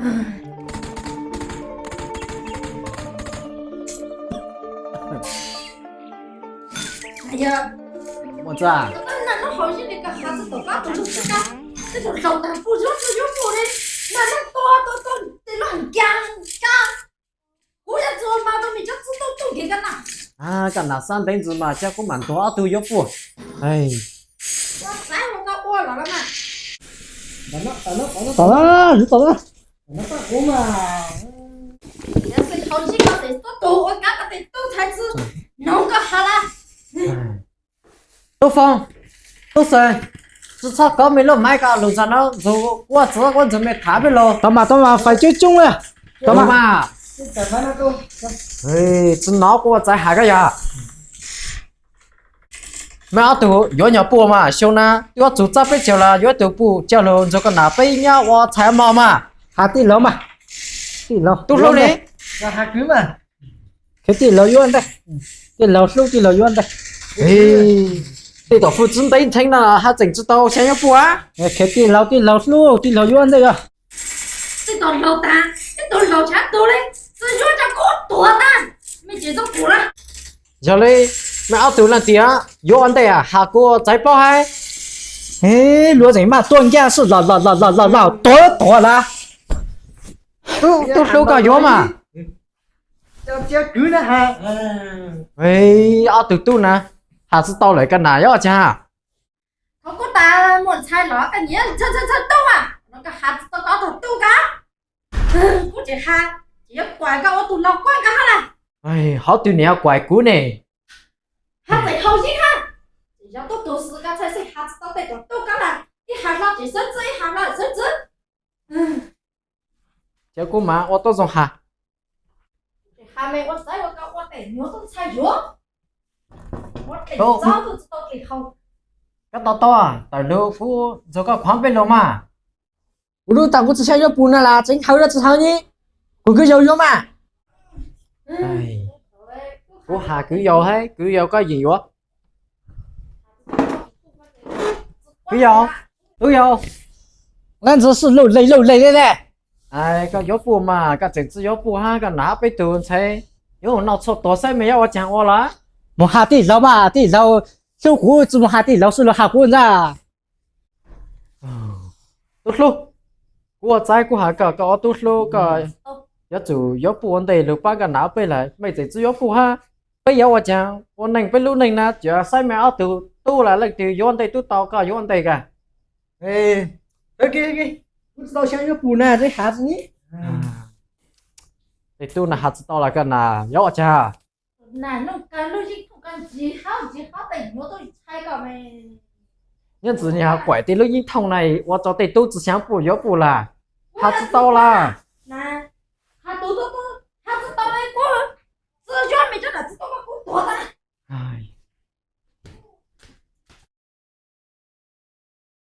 Ua txaj. Koj nam xab ntev ntxwv mas cia kuv mam ntuas ob tug yuav puj. Tom na, tom na. Tub Foob, Tub Xwm, tsis txhob kov me lub maiv ko lus ntxag no, ntxug kuv ua txiv kuv ntxug me tham peb los. Tau mas, tau mas, fais coob coob na. Tau mas. Tsis hnov kuv ua txaiv has koj yog. Mej ob tug yuav nyuag puj mas xyoo na twb yuav txug txaj peb caug los yuav ib tug puj coj lug ntxuag koj nam peb nyob ua txhais mos mas. Has tij laug mas. Tij laug, tub hlub ne. Kheev tij laug yuav ntej. Tij laug hlub tij laug yuav ntej. Tej tom fwj txwv ntev ntheev no has tseem tsis tau xyaa yuav puj a. Kheev tij laug, tij laug hlub tij laug yuav ntej os. Tej tom laug tas, tej tom laug tshav tug li, txawm yuav cov kub tuag tas, mej tseem txhob kuv na. Yog li, mej ob tug leej twg yuav ua ntej has kuv txaiv paub hab. Luag tseem maj tuaj ncaaj sij los los los los los tuag tuag lawm. Tub hlub koj yuav mas. Ob tug tub na, has tsis tau lawm koj nam yuav ua caag. Thaum kuv tas muam ntxhais los koj nyiam txhawj txhawj tub a, no koj has tsis tau koj ob tug tub koj. Kuv tseem has, tseem yuav kuam koj ua tus laug kuab koj hab lawm. Hov twg niam kuam kuv ne? Has txawm haus yeeb hab, tseem yog tub tug xwb koj txhawj xwb has tsis tau tej tug tub koj lawm, ib has hlo tseem xeeb txwv, ib has hlo tseem xeeb txwv. Ces kuv mam ua tub zoo has. Koj tau tau, tawm lug kuv ntxuag koj khuam peb lug mas. Kuv lub tas kuv tsis xyaa yuav pum na las tseev hawv los tsis hawv ne, kuv kwv yau yuav mas. Kuv has kwv yau hab kwv yau koj yeem yuav. Kwv yau, kwv yau, lab ntxwv sij luj leg luj leg le le. Koj yuav puj mas koj tseem tsi yuav puj hab koj nam peb tug ntxhais yuav noj tshuaj tuag saib mej yuav ua caag ua los. Mus has tij laug mas tij laug hlub kuv tsi mus has tij laug xwb luag has kuv ntag. Tub hlub, kuv ua txaiv kuv has koj, koj ua tub hlub koj yuav tsum yuav puj ua ntej lug pab koj nam peb lawm, mej tseem tsi yuav puj hab. Peb yuav ua caag ua neej peb lub neej na, tsuas saib mej ob tug tub lawm leej twg yuav ua ntej tub tau, koj yuav ua ntej kag. Kuv tsis tau xyaa yuav pum na, tseem has tsi ne. Tej tub na has tsis tau los koj nam yuav ua caag. Nyob ntxwv nwg has kuam tej lub yeeb thooj na ua rua tej tub tsi xyaa puj yuav puj lawm. Has tsis tau lawm.